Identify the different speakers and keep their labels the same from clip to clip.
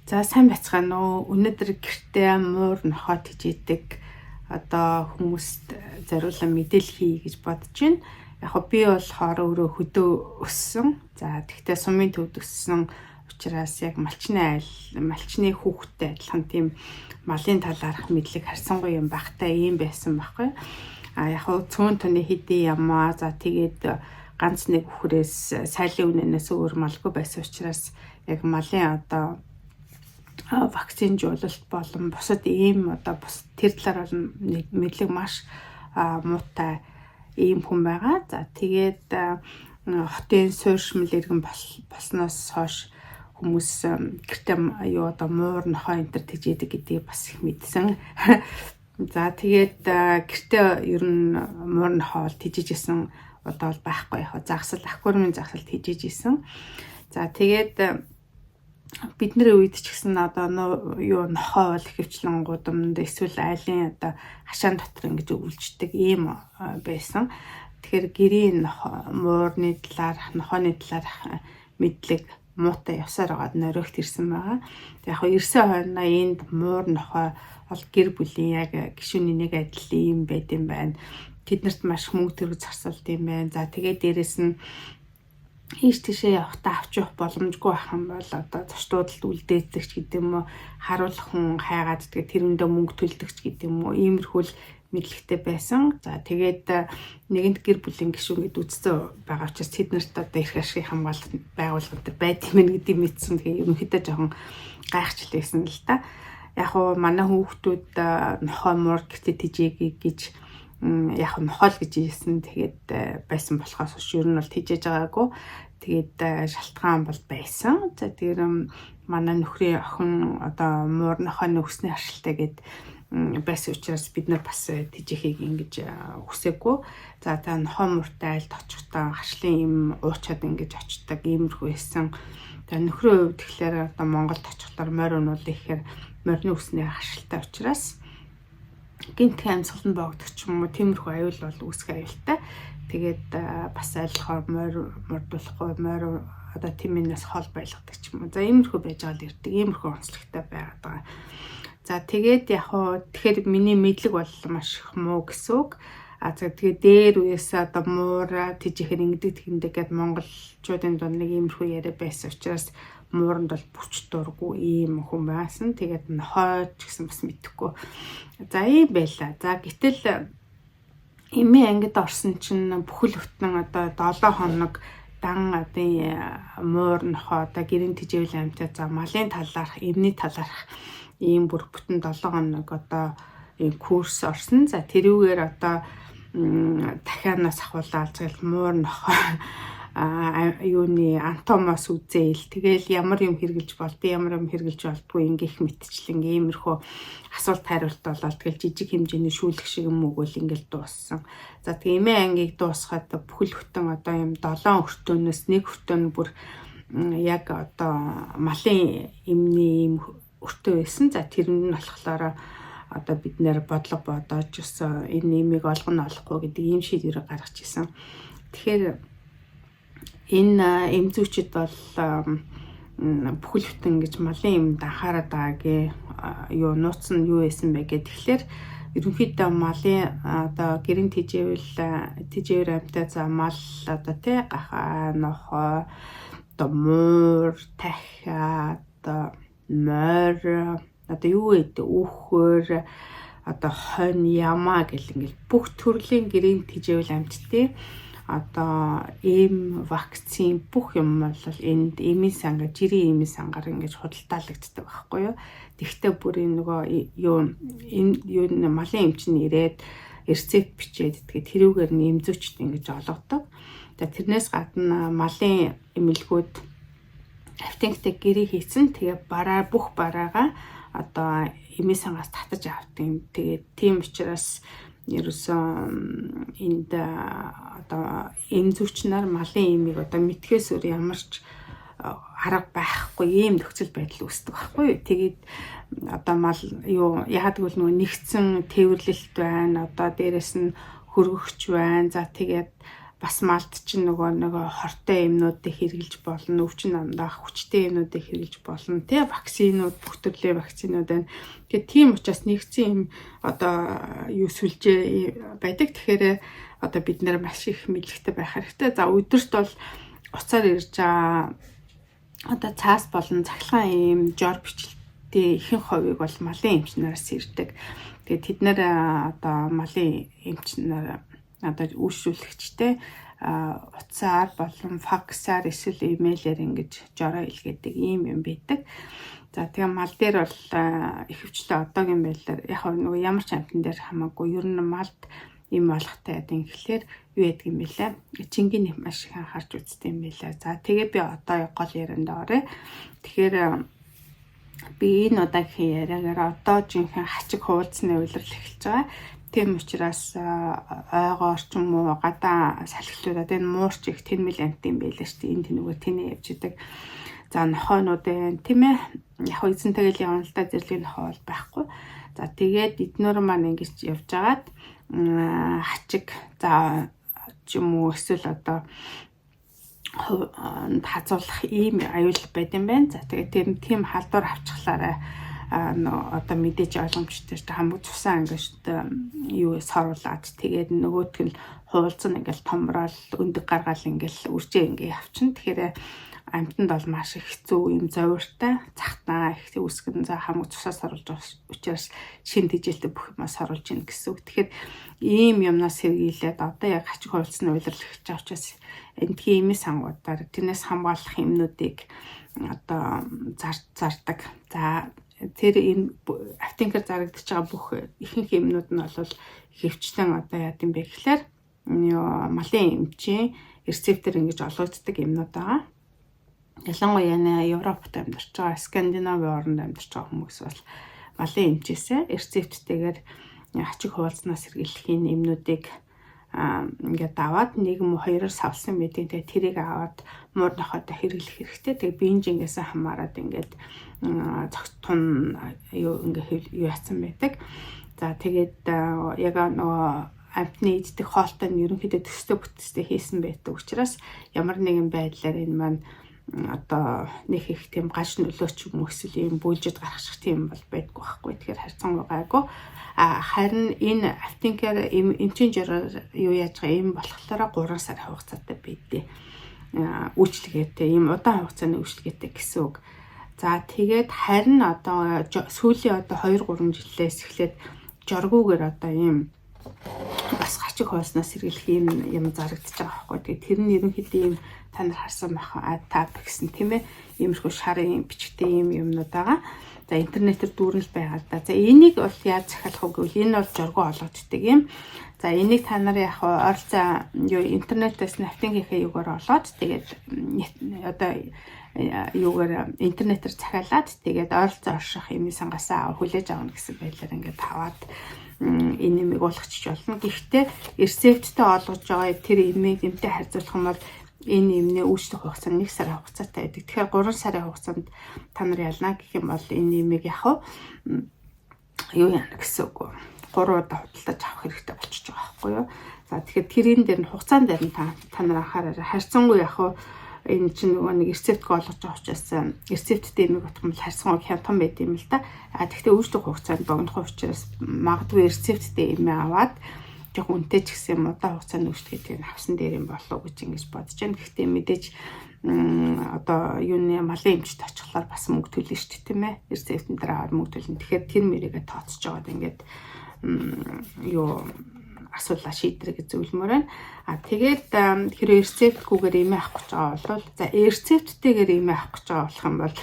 Speaker 1: За, сайн байцгаана уу? Өнөөдөр гэртээ муур нохой тэжээдэг одоо хүмүүст зориулан мэдээлэл хийе гэж бодож байна. Яг хөө би болохоор өөрөө хөдөө өссөн. За, тэгтээ сумын төвд өссөн учраас яг малчны айл, малчны хүүхэдтэй адилхан тийм малын талаарх мэдлэг харьцангуй юм багтай юм байсан байхгүй. А яг хөө цөөн тооны хэдий ямаа, за, тэгээд ганц нэг үхрээс сайлын үнэнээс өөр малгүй байсан учраас яг малын одоо вакцинжуулалт болон бусад ийм одоо бус тэр талаар бол мэдлэг маш муутай ийм хүн байгаа. За, тэгээд хотын суурьшмал иргэн болсноос хойш хүмүүс гэртээ юу одоо муур нохой энэ төр тэжээдэг гэдгийг бас их мэдсэн. За, тэгээд гэртээ ер нь муур нохой бол тэжээж исэн одоо бол байхгүй, яг загсал, аквариумын загсал тэжээж исэн. За, тэгээд бидний үед ч гэсэн одоо юу нохой бол ихэвчлэн гудамд эсвэл айлын одоо хашаан дотор ингэж өвлждэг ийм байсан. Тэгэхээр гэрийн нохой, муурны талаарх, нохойны талаарх мэдлэг муутай явсаар байгаад норигт ирсэн байгаа. Тэг яг ирсэн хойно энд муур нохой бол гэр бүлийн яг гишүүний нэг адил ийм байд юм байна. Тэднэрт маш мөнгө төгрөг зарцуулд юм байна. За, тэгээд дээрэс нь ийш тийшээ явахдаа авч явах боломжгүй байх юм бол одоо зочдуудалд үлдээдэг ч гэдэг юм уу, харуулах хүн хайгаад тэгээ тэрэндээ мөнгө төлдөг ч гэдэг юм уу, иймэрхүү л мэдлэгтэй байсан. За, тэгээд нэгэнт гэр бүлийн гишүүн гэд үзсэн байгаа учраас тэднэрт одоо эрх ашигыг хамгаалах байгууллага энэ байд юм гэдгийг мэдсэн. Тэгээ ерөнхийдөө жоохон гайхчихлээсэн л та. Яг уу манай хүүхдүүд нохой муур гэртээ тэжээгээ гэж, яг нохоол гэж хэлсэн. Тэгээд байсан болохоос биш, ер нь бол тэжээж байгаагүй. Тэгээд шалтгаан бол байсан. За, тэр манай нөхрийн охин одоо муур нохойны үсний харшилтай гэд байсан учраас бид нар бас тэжээхийг ингэж хүсээгүй. За, та нохой мууртай айлд очихдоо харшлын юм уучаад ингэж очдог иймэрхүү байсан. За, нөхрийн хувьд тэгэхээр одоо Монголд очихлоор морь унуул ихээр морины үсний харшилтай учраас гинт амьсгал нь боогдох ч юм уу, тиймэрхүү аюул бол үүсэх аюултай. Тэгээд бас айлхаар морь мордуулахгүй, морь одоо тимэнээс хол байлгадаг ч юм уу. За, иймэрхүү байж байгаа л ирдэг. Иймэрхүү онцлогтой байгаад байгаа. За, тэгээд яг хуу тэгэхээр миний мэдлэг бол маш их муу гэсэн үг. А за, тэгээд дээр үеэс одоо муура тэжихээр ингэдэг тэгэндэг гэд монголчуудын дунд нэг иймэрхүү яриа байсан учраас мууранд бол бүч дургу ийм хүн байсан. Тэгээд нохой ч гэсэн бас мэдэхгүй. За, ийм байла. За, гэтэл эмийн ангид орсон чинь бүхэл бүтэн одоо 7 хоног дан одоо муур нохой, одоо гэрийн тэжээвэл амьтад, за, малын талаарх, эмний талаарх ийм бүр бүтэн 7 хоног одоо ийм курс орсон. За, тэрүүгээр одоо дахианаас ахуулаад тэгэл муур нохой юуны антомоос үзээл, тэгэл ямар юм хэрглэж болдсон, ямар юм хэрглэж болдгүй ингэх мэтчлэн иймэрхүү асуулт хариулт болоод тэгэл жижиг хэмжээний шүүлэх шиг юм өгөөл ингээл дууссан. За, тэгээ эмээ ангийг дуусгаад бүхэл бүтэн одоо юм 7 өртөөнөөс нэг өртөө нь бүр яг одоо малын эмний юм өртөө байсан. За, тэрэнд нь болохоор одоо бид нэр бодлого бодоож өссөн, энэ эмийг олгоно олохгүй гэдэг ийм шийдвэрийг гаргаж исэн. Тэгэхээр энэ эмзүүчд бол бүхэл бүтэн ингэж малын юмд анхаарат байгаа гэ юу нууц нь юу байсан бэ гэх тэгэхээр ерөнхийдөө малын одоо гэрийн тэжээвэл тэжээвэр амьтаа, за, мал одоо тий гахаа, нохой, одоо муур, тахиа, одоо морь, одоо юу гэдэг үхэр, одоо хонь, ямаа гэл ингээл бүх төрлийн гэрийн тэжээвэл амьтдын одоо эм вакцин бүх юм бол энд эмийн сангаар, жирийн эмийн сангаар ингэж худалдаалагддаг байхгүй юу. Тэгвэл бүр энэ нөгөө юу энэ юу малын эмч нь ирээд рецепт бичээд тэгээд тэрүүгээр нь эмзүүчд ингэж олгодог. За, тэрнээс гадна малын эмнэлгүүд аптектэй гэрээ хийсэн. Тэгээ бараа бүх бараагаа одоо эмийн сангаас татаж авдаг юм. Тэгээд тийм учраас ерөөсөө энд одоо эмзүүч нар малын эмийг одоо мэдхээс өөр ямар ч арга байхгүй ийм нөхцөл байдал үүсдэг байхгүй юу. Тэгээд одоо мал юу яагаад гэвэл нөгөө нэгдсэн тээвэрлэлт байна. Одоо дээрэс нь хөргөгч байна. За, тэгээд Бас малд чинь нөгөө хортой юмнуудыг хэрэглэж болно, өвчин намдаах хүчтэй юмнуудыг хэрэглэж болно, тий, вакцинууд, бүх төрлийн вакцинууд байна. Тэгэхээр тийм учраас нэгдсэн юм одоо юу сүлжээ байдаг. Тэгэхээр одоо бид нэр маш их мэдлэгтэй байх хэрэгтэй. За, өдөрт бол уцаар ирж байгаа одоо цаас болон цахилгаан ийм жор бичлэлтийн ихэнх хувийг бол малын эмч нараас ирдэг. Тэгээд тэд нэр одоо малын эмч нар одоо үйлчлүүлэгчтэй утсаар болон факсаар эсвэл имэйлээр ингэж жороо илгээдэг ийм юм байдаг. За, тэгээ мал дээр бол ихэвчлэн одоогийн байдлаар яг нөгөө ямар ч амьтан дээр хамаагүй ер нь малд им болгохтой яд юм гэхлээр юу яадаг юм бэлээ. Чингийн маш их анхаарч үздэг юм бэлээ. За, тэгээ би одоо гол ярианд оръё. Тэгэхээр би энэ удаагийн яриагаар одоо жинхэнэ хачиг хуулцны улирал эхэлж байгаа. Тийм учраас ойгоор ч юм уу гадаа салхилуудад энэ муурч их тэнмэл амт юм байлаа шүү дээ. Энэ тэнүүгээр тэнэ явж идэг. За, нохойнууд байна, тийм ээ. Яг эзэн тэгэл явна л да, зэрлэг нохой бол байхгүй. За, тэгээд эднэр маань ингэж явж агаад хачиг за ч юм уу эсвэл одоо хазуулах ийм аюул байд юм байна. За, тэгээд тийм халдвар авчихлаарай одоо мэдээж ойлгомжтой шүү дээ. Хамаг цусаа ингээд юу соруулад, тэгээд нөгөөтг нь хуулцсан ингээл томрол өндөг гаргаал ингээл үржээ ингээ явчихна. Тэгэхээр амьтанд бол маш их хэцүү юм зовиртай захтаа их үүсгэн, за хамаг цусаа соруулж байгаа учраас шин тэжээлтэй бүх юмаа соруулж ийн гэсэн үг. Тэгэхээр ийм юмнаас сэргийлээд одоо яг хачиг хуулцсан улирал эхэлж байгаа учраас эндхийн эмийн сангуудаар тэрнээс хамгаалах юмнуудыг одоо зардаг. За, тэр энэ аптекээр зарагдаж байгаа бүх ихэнх юмнууд нь бол ихэвчлэн одоо яа гэм бэ гэхлээр малын эмчийн рецептээр ингэж олгогддог юмнууд байгаа. Ялангуяа нэ Европт амьдарч байгаа, Скандинави оронд амьдарч байгаа хүмүүс бол малын эмчээсээ рецепттэйгээр хачиг хуваалцнаас сэргийлэхийн эмнүүдийг ингээд аваад нэг юм уу хоёроор савлсан байдаг. Тэгээ тэрийг аваад муур нохойтой хэрэглэх хэрэгтэй. Тэгээ бенжингээс хамаарад ингээд зогс тун юу ингээд юу яцсан байдаг. За, тэгээд яг нөгөө амтны иддэг хоолтой нь ерөнхийдөө төстэй бүтцтэй хийсэн байдаг учраас ямар нэгэн байдлаар энэ маань одоо нэг их тийм гаж нөлөө ч юм уу эсвэл ийм бүлжид гаргачих тийм бол байдгүй байхгүй. Тэгэхээр харьцангуй гайгүй. А харин энэ аптекээр эмчийн жороор юу яаж байгаа юм болохоор 3 сар хугацаатай байдیں۔ Үйлчилгээтэй, ийм удаан хугацааны үйлчилгээтэй гэсэн үг. За, тэгээд харин одоо сүүлийн одоо 2 3 жилээс эхлээд жоргүүгээр одоо ийм бас хачиг хоосноо сэргийлэх юм юм зарагдаж байгаа байхгүй. Тэгээд тэр нь ерөнхийдөө ийм та нар харсан байх атап гэсэн, тийм ээ. Иймэрхүү шарын бичгтэй ийм юмнууд байгаа. За, интернетээр дүүрэн л байгаа л да. За, энийг бол яаж захиалах вэ гэвэл энэ бол жоргоо олгоддаг юм. За, энийг та нар яг ойролцоо юу интернетээс нафтингийнхээ югаар олоод, тэгээд одоо юугаар интернетээр захиалаад, тэгээд ойролцоо орших эмийн сангасаа хүлээж авна гэсэн байдлаар ингээд аваад энэ эмийг уулгачих болно. Гэхдээ рецепттэй олгож байгаа тэр эмийг эмтэй харьцуулах юм бол энэ эмний үйлчлэх хугацаа нь 1 сарын хугацаатай байдаг. Тэгэхээр 3 сарын хугацаанд та нар ялна гэх юм бол энэ эмийг яг юу яана гэсэн үг. 3 удаа худалдаж авах хэрэгтэй болчихж байгаа байхгүй юу? За, тэгэхээр тэрийн дээр нь хугацаан дээр нь та нар анхаараарай. Харьцангуй яг энэ чинь нөгөө нэг рецептг олгож байгаа учраас рецепттэй эмийг утгах юм бол харьцангуй хямдхан байд юм л да. А тэгвэл үйлчлэх хугацаанд богинохон учраас магадгүй рецепттэй эмээ аваад жоох үнэтэй ч гэсэн юм удаан хугацаанд үйлчлэгээ нь авсан дээр юм болов уу гэж ингэж бодож байна. Гэхдээ мэдээж одоо юуны малын эмчт очихлоор бас мөнгө төлнө шүү дээ, тийм ээ. Рецептэн дээр аваад мөнгө төлнө. Тэгэхээр тэр мэрийгээ тооцож байгаад ингээд юу асуулаа шийдэрэй гэж зөвлөмөр байна. А тэгээд хэрвээ рецептгүйгээр эмээ авах гэж байгаа бол, за, рецепттэйгээр эмээ авах гэж байгаа болох юм бол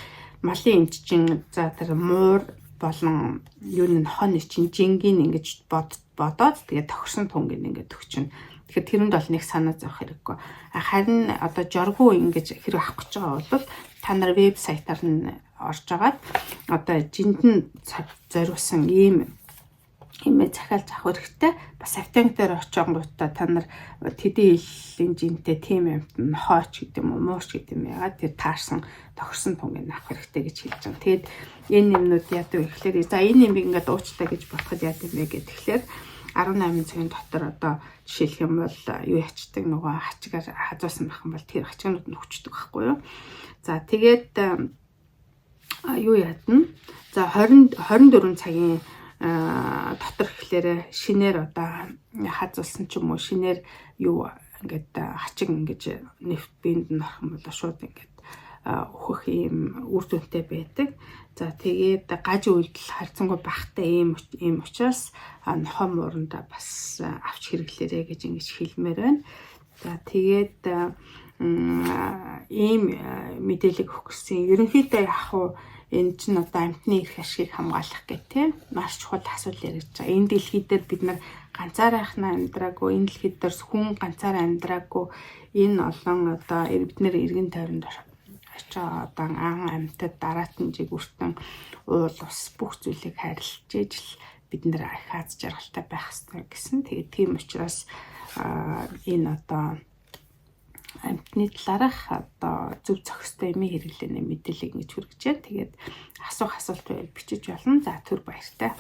Speaker 1: малын эмч чинь за тэр муур болон юуны нохооны чинь жингийн ингэж бодоод, тэгээд тохирсон тунгийг ингээд төгчнө. Тэгэхээр тэрэнд бол нэг санаа зовох хэрэггүй. Харин одоо жоргуу ингэж хэрэг авах гэж байгаа бол та нар веб сайтаар нь орж агаад одоо жинд нь зориулсан ийм хэмээ захиалж авах хэрэгтэй. Бас аптек дээр очингуудаа та нар тэдний хилийн жинтэй тийм амт нохооч гэдэг юм уу, муурч гэдэг юм яагаад тэр таарсан тохирсон тунгийг авах хэрэгтэй гэж хэлж байгаа. Тэгээд энэ юмнууд яадаг вэ гэхээр, за, энэ юмыг ингээд уучлаа гэж бодоход яадаг юм бэ гэхээр 18 цагийн дотор одоо жишээлх юм бол юу ячдаг, нөгөө хачигаар хазуусан байх юм бол тэр хачигнууд нь өгчдөг байхгүй юу. За, тэгээд юу ядна? За, 20 24 цагийн дотор гэхлээр шинээр одоо хазуулсан ч юм уу, шинээр юу ингээд хачиг ингэж нэвт биед нь орох юм бол шууд ингээд өөхөх ийм үр дүнтэй байдаг. За, тэгээд гаж үйлдэл харьцангуй багатай ийм учраас нохой муурандаа бас авч хэрэглээрэй гэж ингэж хэлмээр байна. За, тэгээд ийм мэдээлэл өгөх гэсэн. Ерөнхийдөө яг уу энэ чинь одоо амьтны эрх ашигыг хамгаалах гэх тийм маш чухал асуудал яригдж байгаа. Энэ дэлхий дээр бид нар ганцаархнаа амьдраагүй, энэ дэлхий дээр хүн ганцаараа амьдраагүй. Энэ олон одоо бид нэр эргэн тойронд очоо одоо ан амьтад, дараатан жиг үртэн, уул, ус, бүх зүйлийг хайрлаж ижил бид нэр их аз жаргалтай байх ёстой гэсэн. Тэгээд тийм учраас энэ одоо амьтны талаарх одоо зөв зохистой эмийн хэрэглээний мэдээллийг ингэж хүргэж байна. Тэгээд асуух асуулт байвал бичиж болно. За, түр баяртай.